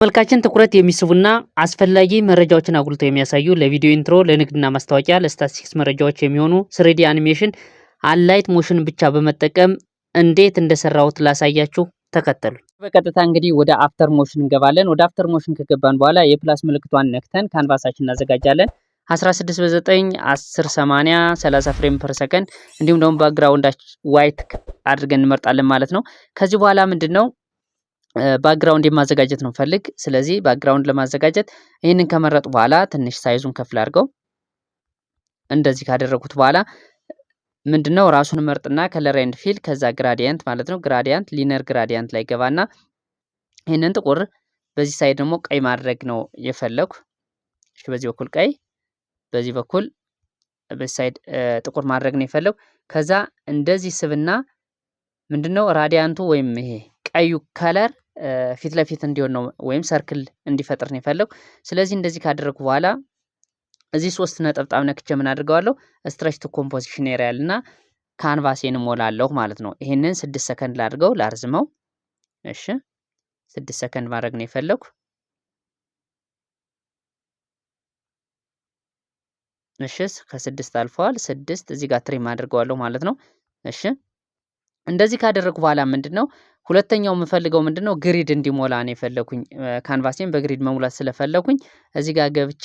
ተመልካችን ትኩረት የሚስቡና አስፈላጊ መረጃዎችን አጉልተው የሚያሳዩ፣ ለቪዲዮ intro፣ ለንግድና ማስታወቂያ፣ ለስታቲስቲክስ መረጃዎች የሚሆኑ 3D animation Alight Motion ብቻ በመጠቀም እንዴት እንደሰራሁት ላሳያችሁ፣ ተከተሉ። በቀጥታ እንግዲህ ወደ After Motion እንገባለን። ወደ After Motion ከገባን በኋላ የ plus ምልክቷን ነክተን canvas ኣችን እናዘጋጃለን። 16 በ9፣ 10 80፣ 30 frame per second፣ እንዲሁም ደግሞ background white አድርገን እንመርጣለን ማለት ነው። ከዚህ በኋላ ምንድን ነው፣ background የማዘጋጀት ነው ፈልግ። ስለዚህ background ለማዘጋጀት ይህንን ከመረጡ በኋላ ትንሽ size ኡን ከፍ ላድርገው። እንደዚህ ካደረጉት በኋላ ምንድነው፣ ራሱን መርጥና color and fill፣ ከዛ gradient ማለት ነው። Gradient፣ linear gradient ላይ ገባና ይህንን ጥቁር፣ በዚህ side ደግሞ ቀይ ማድረግ ነው የፈለኩ። እሺ፣ በዚህ በኩል ቀይ፣ በዚህ በኩል በዚህ side ጥቁር ማድረግ ነው የፈለኩ። ከዛ እንደዚህ ስብና ምንድነው፣ gradient ኡ ወይም ይሄ ቀዩ color ፊት ለፊት እንዲሆን ነው ወይም circle እንዲፈጥር ነው የፈለኩ። ስለዚህ እንደዚህ ካደረግኩ በኋላ እዚህ ሶስት ነጠብጣብ ነክቼ ምን አድርገዋለሁ? Stretch to composition area እና canvas ኤን እሞላለሁ ማለት ነው። ይሄንን 6 ሰከንድ ላድርገው፣ ላርዝመው። እሺ፣ 6 ሰከንድ ማድረግ ነው የፈለኩ። እሺ፣ ከ6 አልፈዋል። 6 እዚህ ጋር trim አድርገዋለሁ ማለት ነው። እሺ፣ እንደዚህ ካደረግኩ በኋላ ምንድን ነው ሁለተኛው የምፈልገው? ምንድን ነው፣ grid እንዲሞላ ነው የፈለኩኝ። Canvas ኤን በ grid መሙላት ስለፈለኩኝ እዚህ ጋር ገብቼ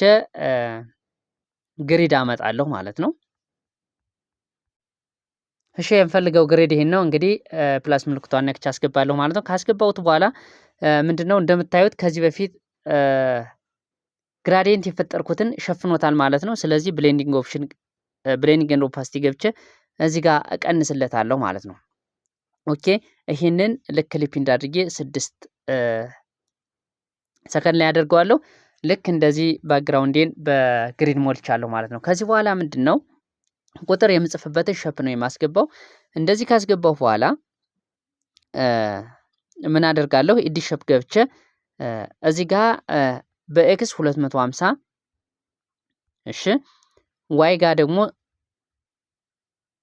grid አመጣለሁ ማለት ነው። እሺ፣ የምፈልገው grid ይሄን ነው። እንግዲህ plus ምልክቷን ነክቼ አስገባለሁ ማለት ነው። ካስገባሁት በኋላ ምንድነው፣ እንደምታዩት ከዚህ በፊት gradient የፈጠርኩትን ሸፍኖታል ማለት ነው። ስለዚህ blending option፣ blending and opacity ገብቼ እዚህ ጋር እቀንስለታለሁ ማለት ነው። Okay፣ ይህንን ልክ clip እንዳድርጌ 6 ሰከንድ ላይ አደርገዋለሁ። ልክ እንደዚህ background ኤን በ grid ሞልቻለሁ ማለት ነው። ከዚህ በኋላ ምንድን ነው፣ ቁጥር የምጽፍበትን shape ነው የማስገባው። እንደዚህ ካስገባው በኋላ ምን አደርጋለሁ? Edit shape ገብቼ እዚህ ጋር በ X 250፣ እሺ፣ Y ጋር ደግሞ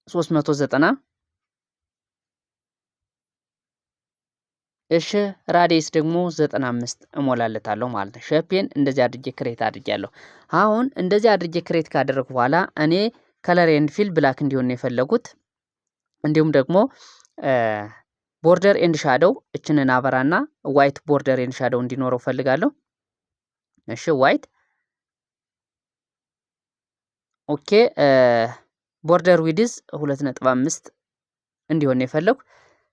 390፣ እሺ፣ radius ደግሞ 95 እሞላለታለሁ ማለት ነው። Shape ኤን እንደዚህ አድርጌ create አድርጌያለሁ። አሁን እንደዚህ አድርጌ create ካደረግኩ በኋላ እኔ color and fill black እንዲሆን ነው የፈለጉት። እንዲሁም ደግሞ border and shadow እችንን አበራና white border and shadow እንዲኖረው ፈልጋለሁ። እሺ፣ white፣ okay፣ border width 2.5 እንዲሆን ነው የፈለኩ።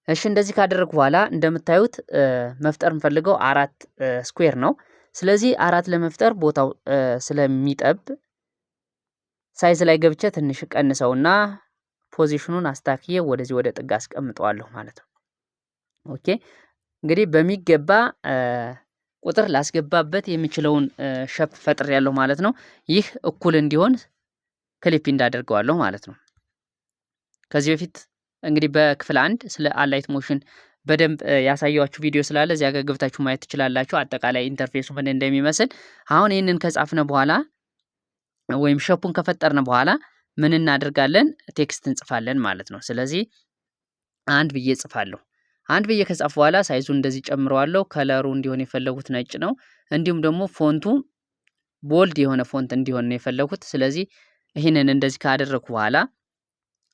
እሺ፣ እንደዚህ ካደረግኩ በኋላ እንደምታዩት መፍጠር የምፈልገው አራት square ነው። ስለዚህ አራት ለመፍጠር ቦታው ስለሚጠብ size ላይ ገብቼ ትንሽ ቀንሰውና position ኑን አስታክዬ ወደዚህ ወደ ጥግ አስቀምጠዋለሁ ማለት ነው። Okay፣ እንግዲህ በሚገባ ቁጥር ላስገባበት የሚችለውን shape ፈጥሬያለሁ ማለት ነው። ይህ እኩል እንዲሆን ክሊፕ እንዳደርገዋለሁ ማለት ነው። ከዚህ በፊት እንግዲህ በክፍል 1 ስለ Alight Motion በደንብ ያሳየኋችሁ ቪዲዮ ስላለ እዚያ ጋር ገብታችሁ ማየት ትችላላችሁ። አጠቃላይ interface ኡ ምን እንደሚመስል። አሁን ይህንን ከጻፍነ በኋላ ወይም shape ኡን ከፈጠርን በኋላ ምን እናደርጋለን? Text እንጽፋለን ማለት ነው። ስለዚህ አንድ ብዬ እጽፋለሁ። አንድ ብዬ ከጻፍኩ በኋላ size ኡ እንደዚህ ጨምረዋለሁ። Color ኡ እንዲሆን የፈለጉት ነጭ ነው። እንዲሁም ደግሞ font ኡ bold የሆነ font እንዲሆን ነው የፈለጉት። ስለዚህ ይህንን እንደዚህ ካደረግኩ በኋላ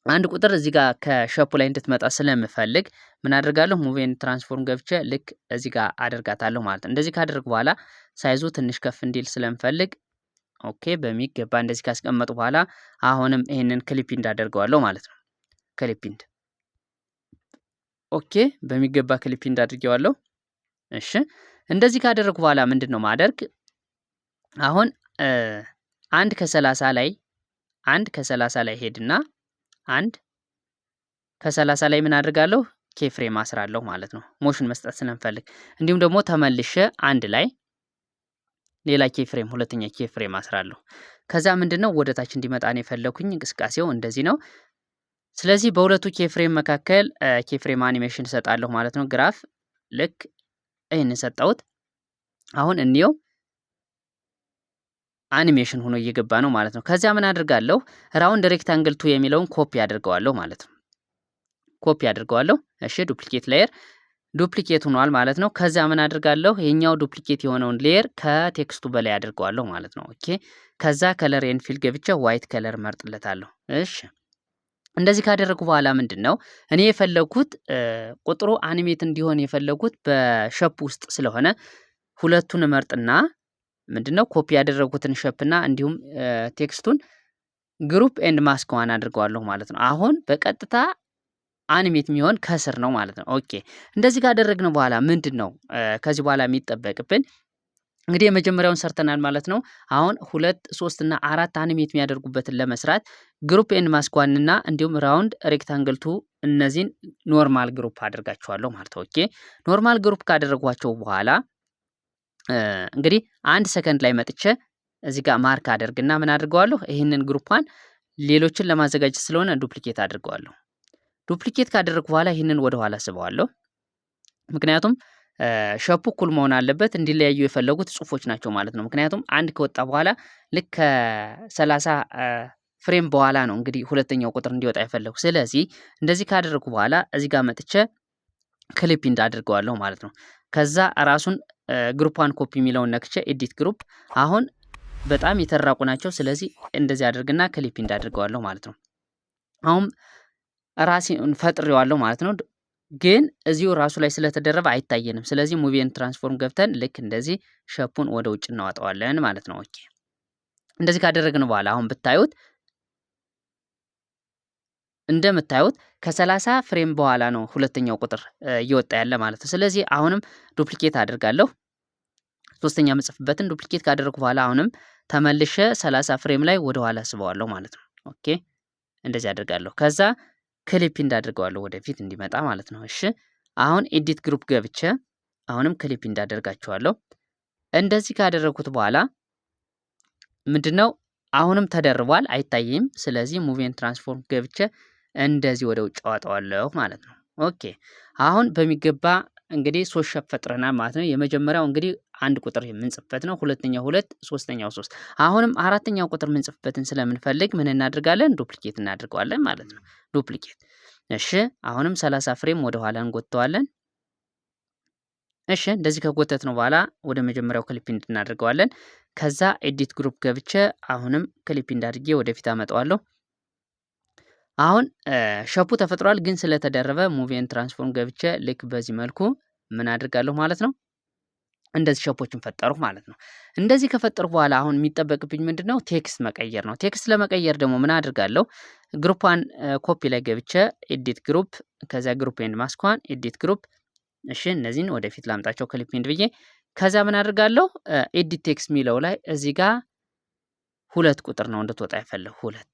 አንድ ቁጥር እዚህ ጋር ከ shape ኡ ላይ እንድትመጣ ስለምፈልግ ምን አደርጋለሁ? Move and transform ገብቼ ልክ እዚህ ጋር አደርጋታለሁ ማለት ነው። እንደዚህ ካደረግኩ በኋላ size ኡ ትንሽ ከፍ እንዲል ስለምፈልግ፣ okay፣ በሚገባ እንደዚህ ካስቀመጡ በኋላ አሁንም ይሄንን clip እንዳደርገዋለሁ ማለት ነው። Clip end፣ okay፣ በሚገባ ክሊፕ እንዳድርጌዋለሁ። እሺ፣ እንደዚህ ካደረግኩ በኋላ ምንድን ነው ማደርግ? አሁን 1:30 ላይ፣ 1:30 ላይ ሄድና 1:30 ላይ ምን አድርጋለሁ? Keyframe አስራለሁ ማለት ነው፣ motion መስጠት ስለምፈልግ። እንዲሁም ደግሞ ተመልሼ 1 ላይ ሌላ keyframe፣ ሁለተኛ keyframe አስራለሁ። ከዛ ምንድን ነው፣ ወደ ታች እንዲመጣ ነው የፈለኩኝ። እንቅስቃሴው እንደዚህ ነው። ስለዚህ በሁለቱ keyframe መካከል keyframe animation እሰጣለሁ ማለት ነው። Graph ልክ ይህንን ሰጠሁት። አሁን እንየው፣ አኒሜሽን ሆኖ እየገባ ነው ማለት ነው። ከዚያ ምን አድርጋለሁ? Round rectangle two የሚለውን ኮፒ አድርገዋለሁ ማለት ነው። ኮፒ አድርገዋለሁ። እሺ፣ duplicate layer Duplicate ሆኗል ማለት ነው። ከዛ ምን አድርጋለሁ? ይሄኛው duplicate የሆነውን layer ከ text ኡ በላይ አድርገዋለሁ ማለት ነው። Okay፣ ከዛ color and fill ገብቼ white color መርጥለታለሁ። እሺ፣ እንደዚህ ካደረጉ በኋላ ምንድን ነው እኔ የፈለግኩት ቁጥሩ animate እንዲሆን የፈለግኩት በ shape ውስጥ ስለሆነ ሁለቱን እመርጥና ምንድነው ኮፒ ያደረጉትን shape ና እንዲሁም text ኡን group and mask one አድርገዋለሁ ማለት ነው። አሁን በቀጥታ animate የሚሆን ከስር ነው ማለት ነው። Okay፣ እንደዚህ ካደረግን በኋላ ምንድን ነው ከዚህ በኋላ የሚጠበቅብን? እንግዲህ የመጀመሪያውን ሰርተናል ማለት ነው። አሁን ሁለት፣ ሶስት እና አራት animate የሚያደርጉበትን ለመስራት group and mask one እና እንዲሁም round rectangle two እነዚህን normal group አድርጋቸዋለሁ ማለት ነው። Okay፣ normal group ካደረጓቸው በኋላ እንግዲህ 1 ሰከንድ ላይ መጥቼ እዚህ ጋር mark አደርግና ምን አድርገዋለሁ? ይህንን group ኡን ሌሎችን ለማዘጋጀት ስለሆነ duplicate አድርገዋለሁ። Duplicate ካደረግኩ በኋላ ይህንን ወደ ኋላ ስበዋለሁ። ምክንያቱም shape ኡ እኩል መሆን አለበት። እንዲለያዩ የፈለጉት ጽሁፎች ናቸው ማለት ነው። ምክንያቱም አንድ ከወጣ በኋላ ልክ ከ30 frame በኋላ ነው እንግዲህ ሁለተኛው ቁጥር እንዲወጣ የፈለጉ። ስለዚህ እንደዚህ ካደረግኩ በኋላ እዚህ ጋር መጥቼ clip እንዳድርገዋለሁ ማለት ነው። ከዛ ራሱን group one copy የሚለውን ነክቼ edit group፣ አሁን በጣም የተራራቁ ናቸው። ስለዚህ እንደዚህ አድርግና ክሊፕ እንዳድርገዋለሁ ማለት ነው። አሁን ራሴን ፈጥሬዋለሁ ማለት ነው። ግን እዚሁ ራሱ ላይ ስለተደረበ አይታየንም። ስለዚህ move and transform ገብተን ልክ እንደዚህ shape ኡን ወደ ውጭ እናወጣዋለን ማለት ነው። Okay፣ እንደዚህ ካደረግን በኋላ አሁን ብታዩት፣ እንደምታዩት ከ30 frame በኋላ ነው ሁለተኛው ቁጥር እየወጣ ያለ ማለት ነው። ስለዚህ አሁንም duplicate አድርጋለሁ። ሶስተኛ የምጽፍበትን duplicate ካደረግኩ በኋላ አሁንም ተመልሼ 30 frame ላይ ወደ ኋላ ስበዋለሁ ማለት ነው። Okay፣ እንደዚህ አድርጋለሁ። ከዛ ክሊፕ እንዳደርገዋለሁ ወደፊት እንዲመጣ ማለት ነው። እሺ፣ አሁን edit group ገብቼ አሁንም ክሊፕ እንዳደርጋቸዋለሁ። እንደዚህ ካደረግኩት በኋላ ምንድነው አሁንም ተደርቧል፣ አይታይም። ስለዚህ move and transform ገብቼ እንደዚህ ወደ ውጭ አወጣዋለሁ ማለት ነው። Okay፣ አሁን በሚገባ እንግዲህ ሶስት shape ፈጥረናል ማለት ነው። የመጀመሪያው እንግዲህ አንድ ቁጥር የምንጽፍበት ነው። ሁለተኛው ሁለት፣ ሶስተኛው ሶስት። አሁንም አራተኛው ቁጥር የምንጽፍበትን ስለምንፈልግ ምን እናደርጋለን? Duplicate እናደርገዋለን ማለት ነው። Duplicate። እሺ፣ አሁንም 30 frame ወደ ኋላ እንጎትተዋለን። እሺ፣ እንደዚህ ከጎተትነው በኋላ ወደ መጀመሪያው ክሊፕ እናደርገዋለን። ከዛ edit group ገብቼ አሁንም ክሊፕ እንዳድርጌ ወደፊት አመጣዋለሁ። አሁን shape ኡ ተፈጥሯል፣ ግን ስለተደረበ move and transform ገብቼ ልክ በዚህ መልኩ ምን አድርጋለሁ ማለት ነው። እንደዚህ shape ኦችን ፈጠርኩ ማለት ነው። እንደዚህ ከፈጠርኩ በኋላ አሁን የሚጠበቅብኝ ምንድን ነው? Text መቀየር ነው። Text ለመቀየር ደግሞ ምን አድርጋለሁ? Group one copy ላይ ገብቼ edit group፣ ከዚያ group and mask one፣ edit group። እሺ፣ እነዚህን ወደፊት ላምጣቸው clip and ብዬ። ከዚያ ምን አድርጋለሁ? Edit text የሚለው ላይ እዚህ ጋር ሁለት ቁጥር ነው እንድትወጣ የፈለግ፣ ሁለት።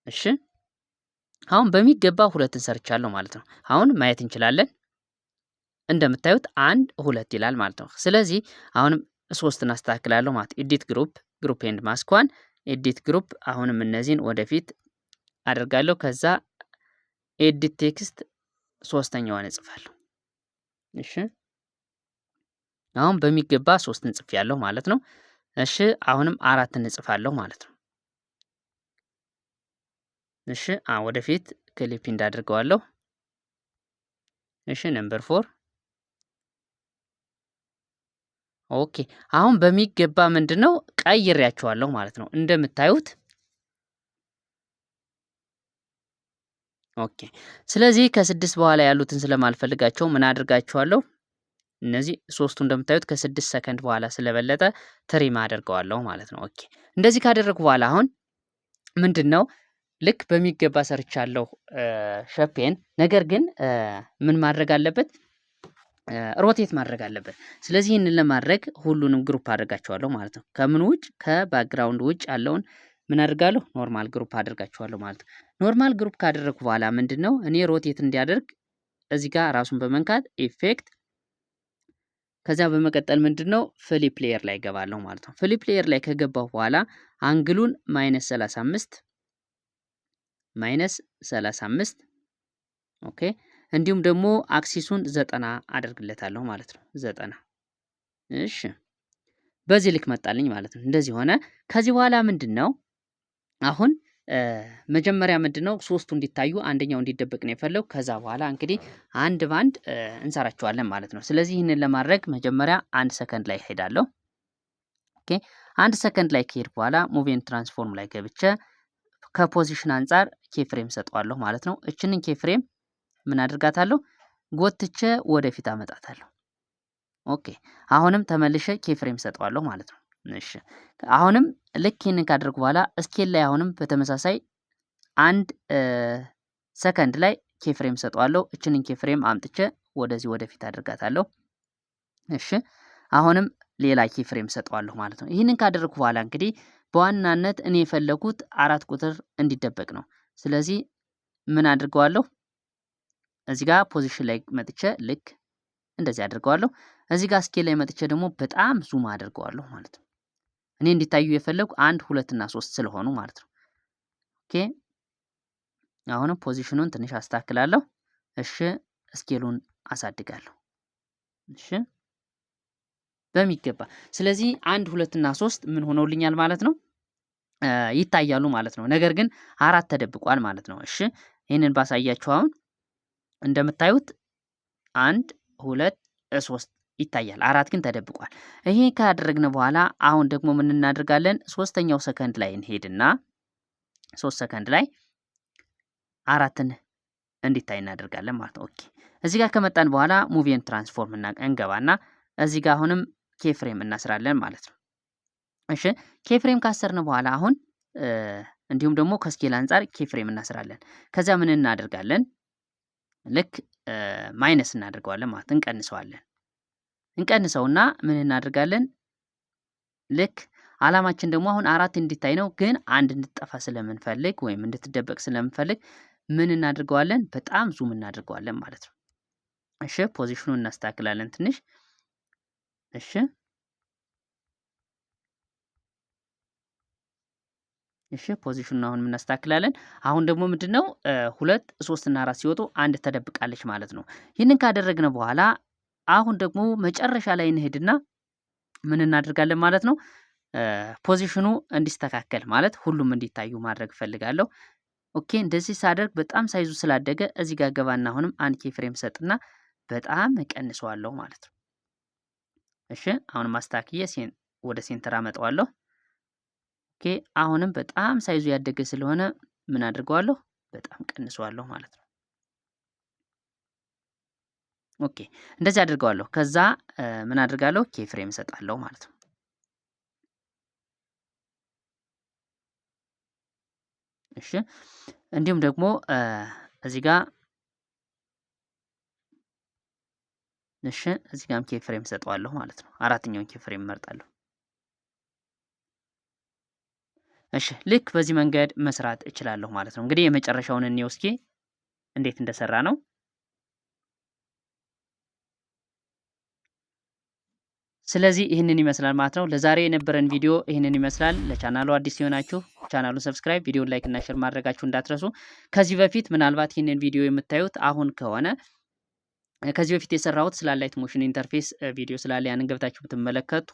እሺ፣ አሁን በሚገባ ሁለትን ሰርቻለሁ ማለት ነው። አሁን ማየት እንችላለን። እንደምታዩት አንድ፣ ሁለት ይላል ማለት ነው። ስለዚህ አሁንም ሶስትን አስተካክላለሁ ማለት edit group፣ group and mask one፣ edit group፣ አሁንም እነዚህን ወደፊት አደርጋለሁ። ከዛ edit text ሶስተኛዋን እጽፋለሁ። እሺ፣ አሁን በሚገባ ሶስትን ጽፌያለሁ ማለት ነው። እሺ፣ አሁንም አራትን እጽፋለሁ ማለት ነው። እሺ፣ ወደፊት ክሊፕ እንዳደርገዋለሁ። እሺ፣ number four። Okay፣ አሁን በሚገባ ምንድነው ቀይሬያቸዋለሁ ማለት ነው እንደምታዩት። Okay፣ ስለዚህ ከስድስት በኋላ ያሉትን ስለማልፈልጋቸው ምን አድርጋቸዋለሁ? እነዚህ ሶስቱ እንደምታዩት ከ6 ሰከንድ በኋላ ስለበለጠ trim አደርገዋለሁ ማለት ነው። Okay፣ እንደዚህ ካደረግኩ በኋላ አሁን ምንድን ነው ልክ በሚገባ ሰርቻለሁ shape ኤን። ነገር ግን ምን ማድረግ አለበት? Rotate ማድረግ አለበት። ስለዚህ ይህንን ለማድረግ ሁሉንም group አድርጋቸዋለሁ ማለት ነው። ከምን ውጭ? ከ background ውጭ ያለውን ምን አድርጋለሁ? Normal group አድርጋቸዋለሁ ማለት ነው። Normal group ካደረግኩ በኋላ ምንድን ነው እኔ rotate እንዲያደርግ እዚህ ጋር ራሱን በመንካት effect፣ ከዚያ በመቀጠል ምንድን ነው flip layer ላይ ገባለሁ ማለት ነው። Flip layer ላይ ከገባሁ በኋላ angle ኡን minus 35፣ minus 35፣ okay፣ እንዲሁም ደግሞ axis ኡን 90 አደርግለታለሁ ማለት ነው። 90። እሺ፣ በዚህ ልክ መጣልኝ ማለት ነው። እንደዚህ ሆነ። ከዚህ በኋላ ምንድን ነው አሁን መጀመሪያ ምንድነው ሶስቱ እንዲታዩ አንደኛው እንዲደበቅ ነው የፈለኩ። ከዛ በኋላ እንግዲህ አንድ ባንድ እንሰራቸዋለን ማለት ነው። ስለዚህ ይህንን ለማድረግ መጀመሪያ 1 ሰከንድ ላይ ሄዳለሁ። Okay፣ 1 ሰከንድ ላይ ከሄድ በኋላ move and transform ላይ ገብቼ ከ position አንጻር keyframe ሰጠዋለሁ ማለት ነው። እችንን keyframe ምን አድርጋታለሁ? ጎትቼ ወደፊት አመጣታለሁ። Okay፣ አሁንም ተመልሼ keyframe ሰጠዋለሁ ማለት ነው። እሺ፣ አሁንም ልክ ይህንን ካደረግኩ በኋላ scale ላይ አሁንም በተመሳሳይ 1 ሰከንድ ላይ keyframe ሰጠዋለሁ። እችንን keyframe አምጥቼ ወደዚህ ወደፊት አድርጋታለሁ። እሺ፣ አሁንም ሌላ keyframe ሰጠዋለሁ ማለት ነው። ይህንን ካደረግኩ በኋላ እንግዲህ በዋናነት እኔ የፈለኩት 4 ቁጥር እንዲደበቅ ነው። ስለዚህ ምን አድርገዋለሁ? እዚህ ጋር position ላይ መጥቼ ልክ እንደዚህ አድርገዋለሁ። እዚህ ጋር scale ላይ መጥቼ ደግሞ በጣም zoom አድርገዋለሁ ማለት ነው። እኔ እንዲታዩ የፈለኩ አንድ፣ ሁለት እና ሶስት ስለሆኑ ማለት ነው። Okay፣ አሁንም position ኑን ትንሽ አስተካክላለሁ። እሺ፣ scale ኡን አሳድጋለሁ። እሺ፣ በሚገባ። ስለዚህ አንድ፣ ሁለት እና ሶስት ምን ሆነውልኛል ማለት ነው፣ ይታያሉ ማለት ነው። ነገር ግን አራት ተደብቋል ማለት ነው። እሺ፣ ይህንን ባሳያችሁ አሁን እንደምታዩት አንድ፣ ሁለት፣ ሶስት ይታያል። አራት ግን ተደብቋል። ይሄ ካደረግን በኋላ አሁን ደግሞ ምን እናደርጋለን? ሶስተኛው ሰከንድ ላይ እንሄድና 3 ሰከንድ ላይ አራትን እንዲታይ እናደርጋለን ማለት ነው። Okay፣ እዚህ ጋር ከመጣን በኋላ move and transform እንገባና እዚህ ጋር አሁንም keyframe እናስራለን ማለት ነው። እሺ፣ keyframe ካሰርን በኋላ አሁን እንዲሁም ደግሞ ከ scale አንጻር keyframe እናስራለን። ከዚያ ምን እናደርጋለን? ልክ minus እናደርገዋለን ማለት እንቀንሰዋለን። እንቀንሰውና ምን እናደርጋለን? ልክ አላማችን ደግሞ አሁን አራት እንዲታይ ነው፣ ግን አንድ እንድትጠፋ ስለምንፈልግ ወይም እንድትደበቅ ስለምንፈልግ ምን እናደርገዋለን? በጣም zoom እናደርገዋለን ማለት ነው። እሺ፣ position ኑን እናስተካክላለን ትንሽ። እሺ፣ position ኑን አሁን እናስተካክላለን። አሁን ደግሞ ምንድነው ሁለት፣ ሶስት እና አራት ሲወጡ አንድ ተደብቃለች ማለት ነው። ይህንን ካደረግን በኋላ አሁን ደግሞ መጨረሻ ላይ እንሄድና ምን እናደርጋለን ማለት ነው። Position ኑ እንዲስተካከል ማለት ሁሉም እንዲታዩ ማድረግ እፈልጋለሁ። Okay፣ እንደዚህ ሳደርግ በጣም size ኡ ስላደገ እዚህ ጋር ገባና አሁንም አንድ keyframe ሰጥና በጣም እቀንሰዋለሁ ማለት ነው። እሺ፣ አሁንም አስተካክዬ ወደ center አመጣዋለሁ። Okay፣ አሁንም በጣም size ኡ ያደገ ስለሆነ ምን አድርገዋለሁ? በጣም ቀንሰዋለሁ ማለት ነው። Okay፣ እንደዚህ አድርገዋለሁ። ከዛ ምን አድርጋለሁ? Keyframe እሰጣለሁ ማለት ነው። እሺ፣ እንዲሁም ደግሞ እዚህ ጋር፣ እሺ፣ እዚህ ጋርም keyframe እሰጠዋለሁ ማለት ነው። አራተኛውን keyframe እመርጣለሁ። እሺ፣ ልክ በዚህ መንገድ መስራት እችላለሁ ማለት ነው። እንግዲህ የመጨረሻውን እንየው እስኪ እንዴት እንደሰራ ነው። ስለዚህ ይህንን ይመስላል ማለት ነው። ለዛሬ የነበረን ቪዲዮ ይህንን ይመስላል። ለቻናሉ አዲስ የሆናችሁ ቻናሉን subscribe፣ ቪዲዮን like እና share ማድረጋችሁ እንዳትረሱ። ከዚህ በፊት ምናልባት ይህንን ቪዲዮ የምታዩት አሁን ከሆነ ከዚህ በፊት የሰራሁት ስለ Alight Motion interface ቪዲዮ ስላለ ያንን ገብታችሁ ብትመለከቱ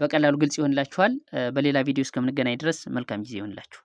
በቀላሉ ግልጽ ይሆንላችኋል። በሌላ ቪዲዮ እስከምንገናኝ ድረስ መልካም ጊዜ ይሆንላችሁ።